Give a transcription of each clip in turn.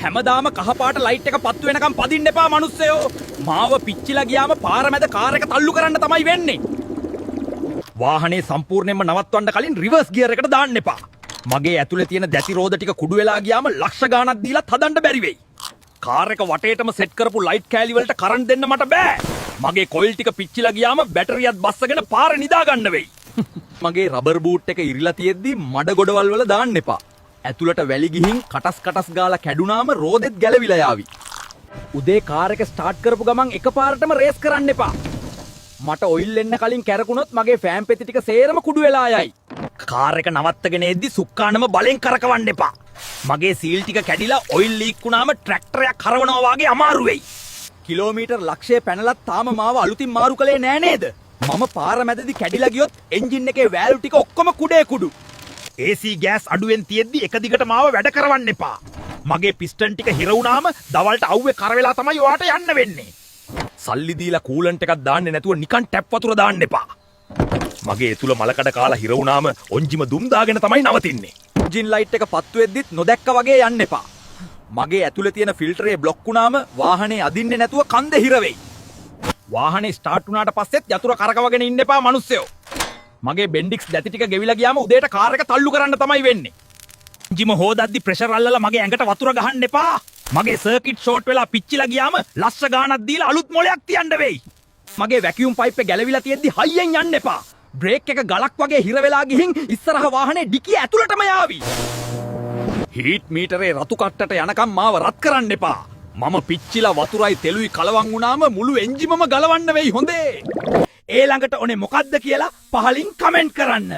හැමදාම කහපාට ලයිට් එක පත්තු වෙනකම් පදින්න එපා මනුස්සයෝ. මාව පිච්චිලා ගියාම පාර මැද කාර් එක තල්ලු කරන්න තමයි වෙන්නේ. වාහනේ සම්පූර්ණයෙන්ම නවත්වන්න කලින් රිවර්ස් ගියර් එකට දාන්න එපා. මගේ ඇතුලේ තියෙන දැසි රෝද ටික කුඩු වෙලා ගියාම ලක්ෂ ගාණක් දීලත් හදන්න බැරි වෙයි. කාර් එක වටේටම සෙට් කරපු ලයිට් කෑලි වලට කරන්ට් දෙන්න මට බෑ. මගේ කොයිල් ටික පිච්චිලා ගියාම බැටරියත් බස්සගෙන පාර නිදා ගන්න වෙයි. මගේ රබර් බූට් එක ඉරිලා තියෙද්දි මඩ ගොඩවල් වල දාන්න එපා. ඇතුළට වැලි ගිහින් කටස් කටස් ගාලා කැඩුනාම රෝදෙත් ගැලවිලා යාවි. උදේ කාර් එක ස්ටාර්ට් කරපු ගමන් එකපාරටම රේස් කරන්න එපා. මට ඔයිල් එන්න කලින් කැරකුණොත් මගේ ෆෑන් පෙති ටික සේරම කුඩු වෙලා යයි. කාර් එක නවත්තගෙන එද්දි සුක්කානම බලෙන් කරකවන්න එපා. මගේ සීල් ටික කැඩිලා ඔයිල් ලීක් වුණාම ට්‍රැක්ටරයක් හරවනවා වගේ අමාරු වෙයි. කිලෝමීටර් ලක්ෂය පැනලත් තාම මාව අලුතින් මාරු කළේ නෑ නේද? මම පාර මැදදී කැඩිලා ගියොත් එන්ජින් එකේ වෑල්ව් ටික ඔක්කොම කුඩේ කුඩු. AC gas අඩුවෙන් තියෙද්දි එක දිගට මාව වැඩ කරවන්න එපා. මගේ පිස්ටන් ටික හිර වුණාම දවල්ට අව්වේ කර වෙලා තමයි ඔයාට යන්න වෙන්නේ. සල්ලි දීලා කූලන්ට් එකක් දාන්නේ නැතුව නිකන් ටැප් වතුර දාන්න එපා. මගේ එතුල මලකඩ කාලා හිර වුණාම ඔංජිම දුම් දාගෙන තමයි නවතින්නේ. එන්ජින් ලයිට් එක පත්තු වෙද්දිත් නොදැක්ක වගේ යන්න එපා. මගේ ඇතුලේ තියෙන ෆිල්ටරේ බ්ලොක් වුණාම වාහනේ අදින්නේ නැතුව කන්ද හිර වෙයි. වාහනේ ස්ටාර්ට් වුණාට පස්සෙත් යතුර කරකවගෙන ඉන්න එපා මිනිස්සයෝ. මගේ බෙන්ඩික්ස් දැති ටික ගෙවිලා ගියාම උදේට කාර් එක තල්ලු කරන්න තමයි වෙන්නේ. එන්ජිම හෝදද්දි ප්‍රෙෂර් අල්ලලා මගේ ඇඟට වතුර ගහන්න එපා. මගේ සර්කිට් ෂෝට් වෙලා පිච්චිලා ගියාම ලක්ෂ ගාණක් දීලා අලුත් මොලයක් තියන්න වෙයි. මගේ වැකියුම් පයිප් එක ගැලවිලා තියෙද්දි හයියෙන් යන්න එපා. බ්‍රේක් එක ගලක් වගේ හිර වෙලා ගිහින් ඉස්සරහ වාහනේ ඩිකිය ඇතුළටම යාවි. හීට් මීටරේ රතු කට්ටට යනකම් මාව රත් කරන්න එපා. මම පිච්චිලා වතුරයි තෙලුයි කලවම් වුණාම මුළු එන්ජිමම ගලවන්න වෙයි හොඳේ. ඒ ළඟට ඕනේ මොකද්ද කියලා පහලින් කමෙන්ට් කරන්න.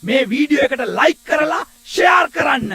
මේ වීඩියෝ එකට ලයික් කරලා ෂෙයාර් කරන්න.